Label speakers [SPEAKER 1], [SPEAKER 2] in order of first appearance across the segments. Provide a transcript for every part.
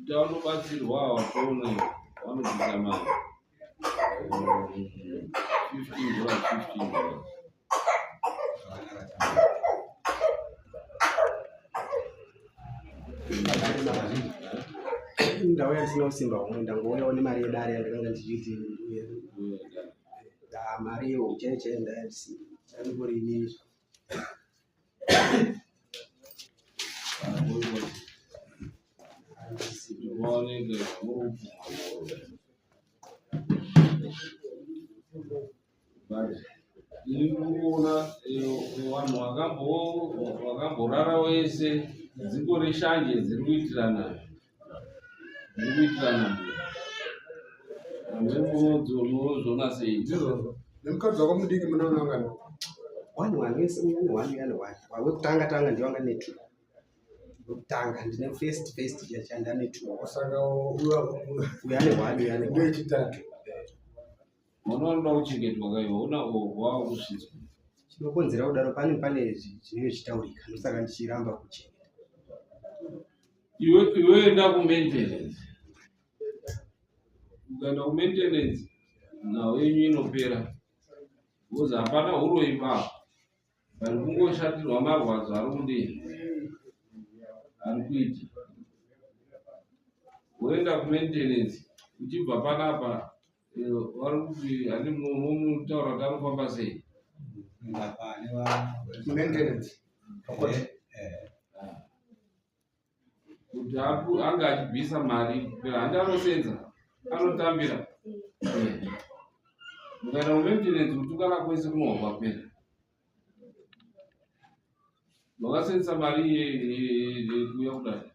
[SPEAKER 1] Kuti vanobatsirwa vatoona vanobvisa mari $15, $15.
[SPEAKER 2] Ndauya ndisina kusimba homwe, ndangouyawo nemari yedare yandakanga ndichiti mari iyo chaiyo chaiyo ndaya ndisina, ndangori inini.
[SPEAKER 1] Ini kuona vanhu vakamborara wese dzingori shanje dziri kuitirana dziri kuitirana munodziona sei
[SPEAKER 3] ndizvozvo nemukadzi wako mudiki munoona ngani
[SPEAKER 2] one one wese uyu ane one uyu ane one wekutanga tanga ndiye wanga ne two wekutanga ndine first first chachanda ane two
[SPEAKER 3] saka
[SPEAKER 2] uyu ane one uyu ane one
[SPEAKER 3] ndechitatu
[SPEAKER 1] Mwana anoda kuchengetwa kaiwa una wava kusvitswa.
[SPEAKER 2] Chinokonzera kudaro pane pane zvinenge zvichitaurika ndosaka ndichiramba kuchengeta.
[SPEAKER 1] Iwe iwe enda ku maintenance. Ukaenda ku maintenance nhau yenyu inopera. Because hapana huroyi pa. Vari kungoshatirwa marwadzo ari kudii? Ari kuita. Woenda ku maintenance uchibva panapa vari kuti handi mutaura kuti anofamba sei?
[SPEAKER 3] Maintenance.
[SPEAKER 1] Kuti anga achibvisa mari handi anosenza anotambira. Mukaenda kumaintenance kutukana kwese kunobva kwapera. Makasenzesa mari yekuuya kudai.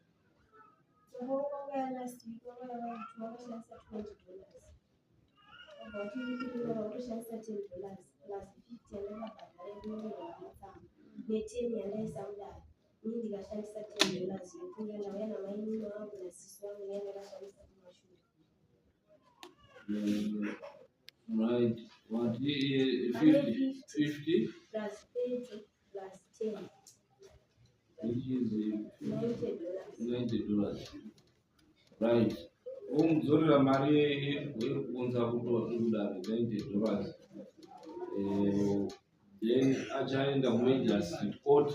[SPEAKER 4] Neteni yandaisa kudai ini ndikashandisa $10 yekuuya ndauya namainini vangu nasisi vangu ndiye ndakashandisa kumashure.
[SPEAKER 1] Right. What 50 50
[SPEAKER 4] plus 30 plus 10
[SPEAKER 1] which is
[SPEAKER 4] $90.
[SPEAKER 1] $90. Right. Womudzorera mari yekuunza kudare $90. Then achaenda kuMagistrate Court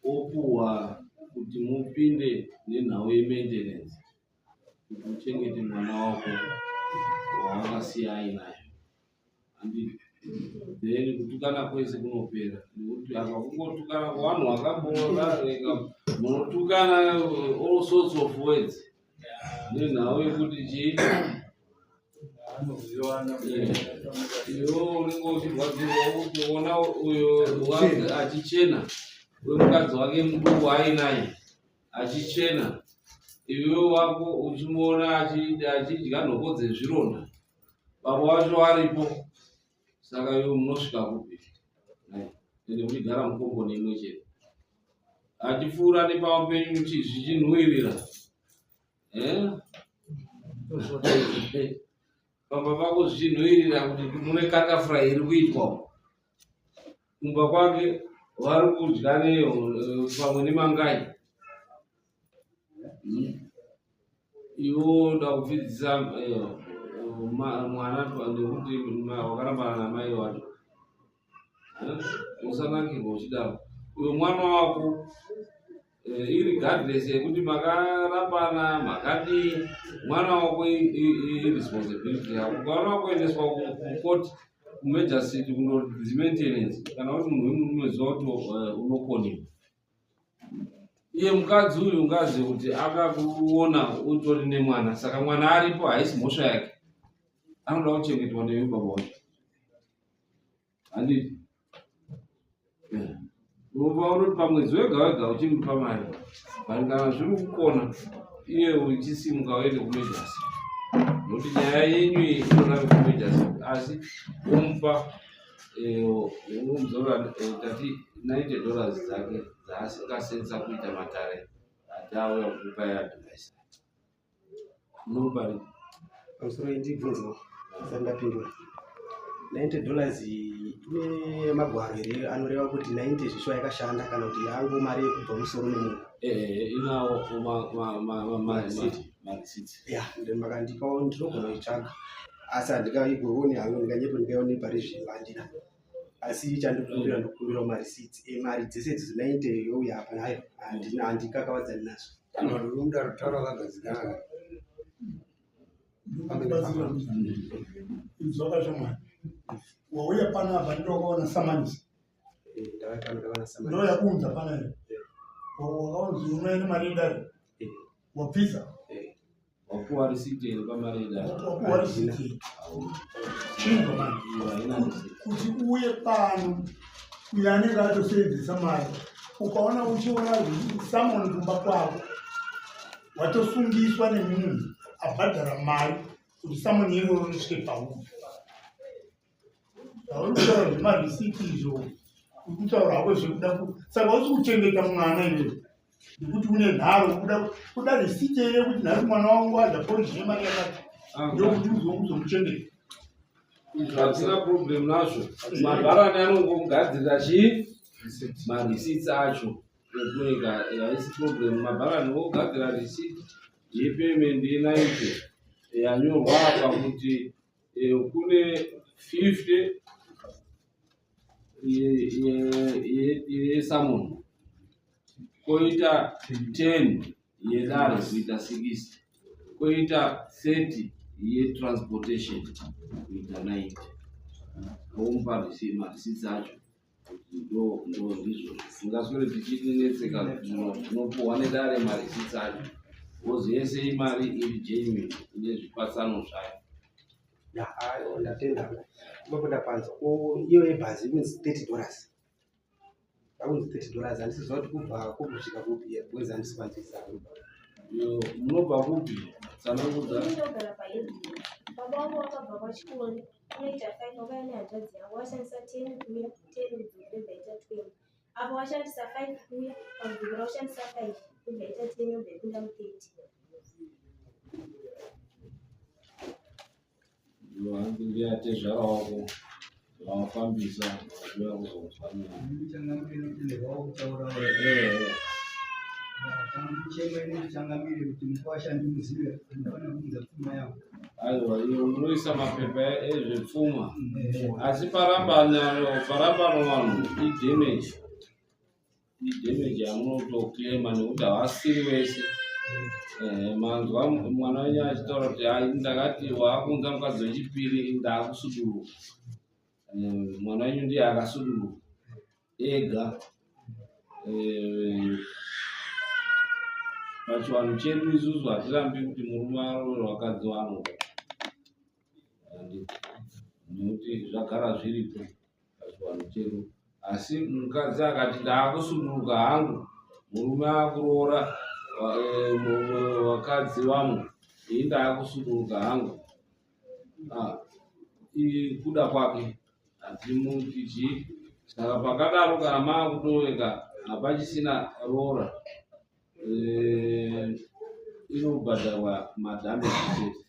[SPEAKER 1] opuwa kuti mupinde nenhau yemaintenance kuti uchengete mwana wako waakasiya ainayo. Handiti? Then kutukana kwese kunopera nekuti apa kungotukana vanhu vakamborareka munotukana all sorts of words nenhau yekuti chii iwe unenge uchirwadzirwa kuona uyo wake achichena wemukadzi wake muduku ainaye achichena iwe wako uchimuona achidya nhoko dzezvironda baba wacho aripo saka iwe munosvika kupi ende muchigara mukomboni imwe chete achipfuura nepamba penyu zvichinhuwirira pamba pako zvichinhuwirira kuti mune kakafura iri kuitwa kumba kwake vari kudya pamwe nemangai. Iwe woda kupfidzisa mwana nekuti wakarambana namai wacho. Usanakirwa uchidaro. Uyo mwana wako irregardless yekuti makarambana makadii, mwana wako iresponsibility yako. Ukaona wakuendeswa kukoti kumagistrate kunodzi maintenance kana uri munhu wemurume ziva kuti unokoniwa. Iye mukadzi uyu ungazive kuti akakuona utori nemwana, saka mwana aripo haisi mhosva yake, anoda kuchengetwa newe baba wacho. Handiti? Unobva unoti pamwedzi wega wega uchimupa mari, but kana zviri kukona iye uchisimuka uende kumejasi, nokuti nyaya yenyu iyi inoda kumejasi, asi womupa unomudzora tati $90 dzake dzaasingasenza kuita matare ati auya kukupa yeadvice. Unomupa rii?
[SPEAKER 2] Pamusoro ndibvunzewo ndisati ndapindura. $90 ine magwaro here anoreva kuti 90 zvishuwa yakashanda kana kuti yangu mari yekubva musoro nemunhu?
[SPEAKER 1] Inawo marisiti.
[SPEAKER 2] Ya, makandipawo, ndinogona kuitsvaga, asi handingaigoni hangu, ndinganyepo ndingaione pari zvino, handina. Asi chandikumbira, ndokumbirawo marisiti emari dzese idzodzo 90 youya apa nayo, handina, handikakavadzani nazvo.
[SPEAKER 3] Vanhu vemudaro, taura vakagadzikana.
[SPEAKER 5] Ndikubatsira inzwaka shamwari, wauya panapa ndowakaona samanisi?
[SPEAKER 2] Ndauya pano ndakaona samani.
[SPEAKER 5] Ndo yakuunza pana here? Wakaunzi unoya nemari yedare? Wabvisa?
[SPEAKER 1] Wapuwa risiti here pamari yedare?
[SPEAKER 5] Wapuwa risiti? Chinzwa mani.
[SPEAKER 1] Haina risiti.
[SPEAKER 5] Kuti uye pano, uyo anenge atosevenzesa mari, ukaona uchiona summon kumba kwako, watosungiswa nemunhu abhadhara mari kuti summon iroro risvike pauri. Zvauri kutaura zvemarisiti izvo, uri kutaura hako zvekuda saka usi kuchengeta mwana iwewe nekuti une nharo, kuda risiti here kuti nhasi mwana wangu adya porridge nemari yakati, ndokuti uzomuchengeta.
[SPEAKER 1] Hatina problem nazvo, mabharani anongogadzirira chii, marisits acho ekueka, haisi problem. Mabharani ogadzira receipt yepayment ye90 yanyorwa apa kuti kune 50 yesummon, koita 10 yedare, kuita 60, koita 30 yetransportation, kuita 90. Vomupa marisits acho kuti ndo ndizvo. Tingaswere tichinetseka, tinopuhwa nedare marisits acho, because yese imari iri genuine, ine zvipatsano zvayo.
[SPEAKER 2] Ya, ayo ndatenda, ipapo panza. Ko iyo yebhazi inonzi $30, akunzi $30, handisiziva kuti kubva kukusvika kupi, because handisi kwanzwisisa.
[SPEAKER 1] Iyo, munobva kupi? Tsanangudza.
[SPEAKER 4] Ini ndogara paEdmond. Baba vangu vakabva kwachikori, unoita 5, wakauya nehanzvadzi yangu, washandisa 10 kuuya, 10 kudzokera, ibva ita 20. Apa washandisa 5 kuuya, pakudzokera washandisa 5, ibva ita 10, yobva ipinda mu30.
[SPEAKER 1] Iyo hanzi ndiyatezvara wako vafambisa vachiuya kuzonzwa nyaya.
[SPEAKER 6] Changamire, notenderwawo kutaura? Chemene changamire, kuti mukwasha ndimuzive, anofanira kuunza pfuma yangu.
[SPEAKER 1] Aiwa, iyo munoisa mapepa ezvepfuma, asi parambano parambano vanhu, idamage, idamage yamunotoclaima nekuti havasiri vese. Manzwa mwana wenyu achitaura kuti hai, ndakati waakuunza mukadzi wechipiri, ndaakusuduruka. Mwana wenyu ndiye akasuduruka ega. Pachivanhu chedu isusu hatirambi kuti murume aroore vakadzi vanoda, nekuti zvagara zviripo pachivanhu chedu. Asi mukadzi akati ndaakusuduruka hangu, murume akuroora vakadzi vamwe, ini ndaakusuduruka hangu, kuda kwake, hatimuti chii. Saka pakadaro, kana maakutoweka, hapachisina roora, inobhadharwa madamage chete.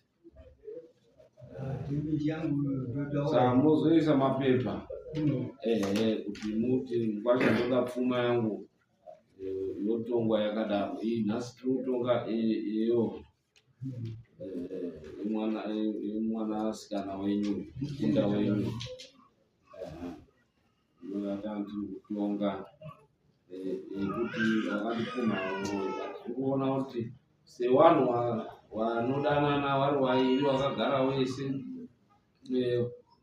[SPEAKER 6] Damage yangu ndotaura.
[SPEAKER 1] Saka munozoisa mapepa, ehe, kuti muti mukwasha ndoda pfuma yangu, yotongwa yakadaro. Iyi nhasi tiri kutonga iyo yemwanasikana wenyu, mukunda wenyu. Ndo tiri kutonga yekuti wakandipfuma. Tiri kuona kuti sevanhu vanodanana vari vairi, vakagara wese,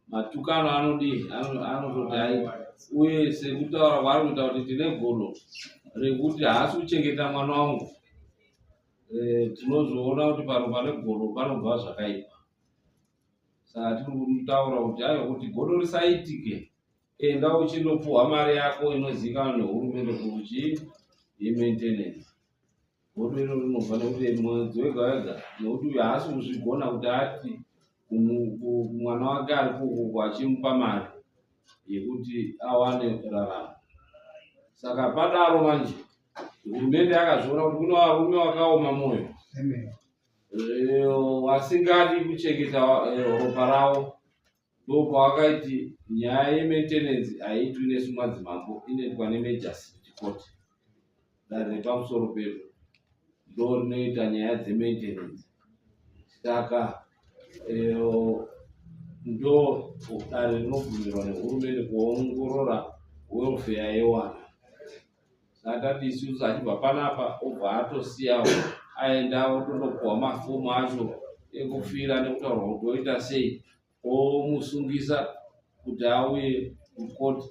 [SPEAKER 1] matukano anodii, anototi aita, uye sekutaura kwaari kuita kuti tine godo rekuti haasi kuchengeta mwana wangu. Tinozoona kuti pano pane godo panobva zvakaipa. Saka tiri kutaura kuti aiwa, kuti godo risaitike, enda uchindopuhwa mari yako inozivikanwa nehurumende kuti yemaintenance. Godo iro rinobva nekuti mwedzi wega wega, nekuti uyu haasi kuzvigona kuti ati kumwana wake ari kuuku achimupa mari yekuti awane raramo. Saka padaro manje hurumende yakazviona kuti kune varume vakaoma mwoyo,
[SPEAKER 6] Amen.
[SPEAKER 1] Vasingadi kuchengeta ropa ravo. Ndopawakaiti nyaya yemaintenance haiitwi nesu madzimambo, inoitwa nemajor city court, dare repamusoro pedu ndo rinoita nyaya dzemaintenance. Saka eh, ndo dare rinobvumirwa nehurumende kuongorora welfare yewana. Saka tati isusu achibva panapa obva atosiyawo aenda otondopuhwa mafomu acho ekufira nekutaurwa kuti oita sei, omusungisa kuti auye kucourt,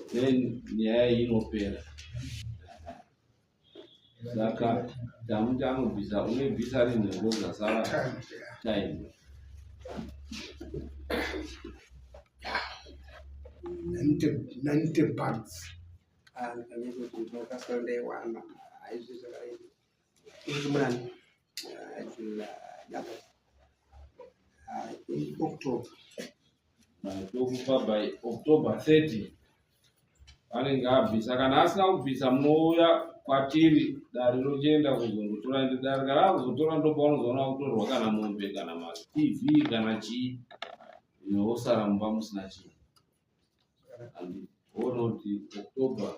[SPEAKER 1] then nyaya iyi inopera. Saka tamuti anobvisa, unobvisa rinhengo dzasara time.
[SPEAKER 3] 90 bucks.
[SPEAKER 2] Ndaiwana munani October.
[SPEAKER 1] Tokupa by October 30 anenge abvisa. Kana asina kubvisa munouya kwatiri, dare rochienda kuzongotora. Ende dare kana akuzotora ndopaunozoona kutorwa kana mombe kana maTV kana chii, wosara mumba musina chii. Ona kuti October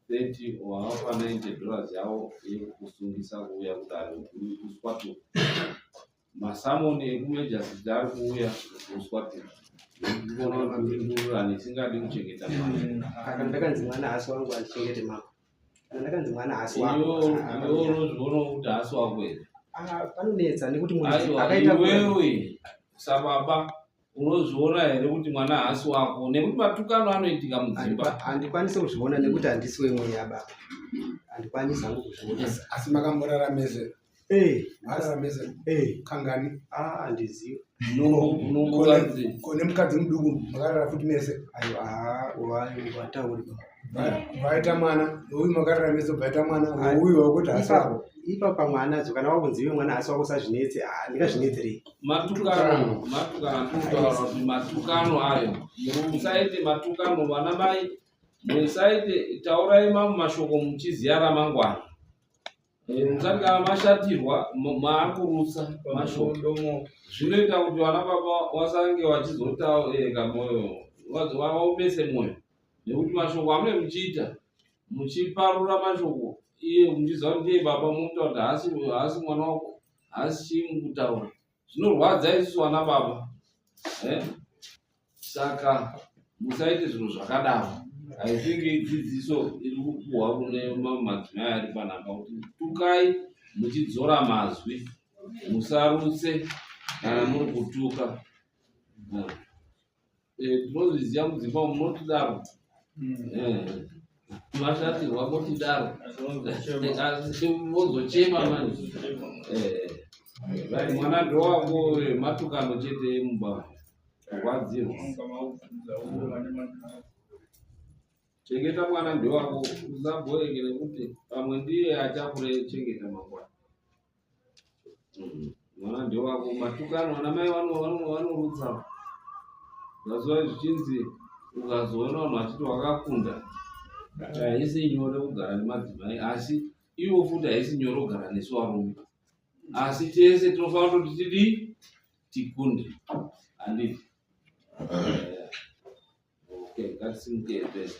[SPEAKER 1] 30 wavapa $90 yavo yekukusungisa kuuya kudare kuswatu. Masamoni ekumejasiti ari kuuya kuswatu ndikuona kuti uri ndururani isingadi kuchengeta mwana.
[SPEAKER 2] Kana ndakanzi mwana haasi wangu, handichengete mama. Kana ndakanzi mwana haasi wangu,
[SPEAKER 1] iwe unozviona kuti haasi wako here?
[SPEAKER 2] Ah, panonetsa nekuti munhu
[SPEAKER 1] Aiwa,
[SPEAKER 2] akaita
[SPEAKER 1] iwewe sababa unozviona here kuti mwana haasi wako, nekuti matukano anoitika mudzimba?
[SPEAKER 2] Handikwanisi kuzviona nekuti handisi wemweya baba, handikwanisi hangu kuzviona.
[SPEAKER 3] Asi makamborara mese?
[SPEAKER 2] Eh.
[SPEAKER 3] Marara mese?
[SPEAKER 2] Eh.
[SPEAKER 3] Kangani?
[SPEAKER 2] Ah, handizivi.
[SPEAKER 1] Nongokanzi
[SPEAKER 3] Kone mukadzi muduku makarara futi mese?
[SPEAKER 2] Aiwa, watauri.
[SPEAKER 3] Vaita mwana uyu, makarara mese, bvaita mwana uyu wakuti haasi wako.
[SPEAKER 2] Ipapa mwana kana wakunzi iwe mwana haasi wako, usazvinetse. Ah, ndingazvinetserei?
[SPEAKER 1] Matukano, matukano tinotaura kuti matukano ayo, musaite matukano vana mai, musaite. Taurai mamwe mashoko muchiziya ramangwana. Musati kana mashatirwa maakurutsa mashoko, zvinoita kuti vana baba vasange vachizotaeka moyo, vaomese mwoyo, nekuti mashoko amune muchiita muchiparura mashoko, iye muchiziva kuti ndiye baba, munotaura kuti haasi mwana wako, haasi chii, mukutaura zvinorwadza isusu vana baba, eh? Saka musaite zvinhu zvakadaro. I think idzidziso iri kupuhwa kune mamwe madzimai ari panapa kuti tukai muchidzora mazwi, musarutse kana muri kutuka. Tinozviziva mudzimba umu munotidaro. Mashatirwa motidaro, asi mozochema manje. Right, mwana ndowako, matukano chete emumba, kurwadzirwa. Chengeta mwana, ndewako, usabhoeke nekuti pamwe ndiye achakurechengeta mangwana. Mwana ndewako. Matukano, vana mai vanorutsa. Mazuva zvichinzi ukazoona vanhu vachiti wakakunda, haisi nyore kugara nemadzimai, asi ivo futi haisi nyore kugara nesu varume, asi tese tinofanira kutoti tidii, tikunde, handiti? Okay, ngatisimukei tese.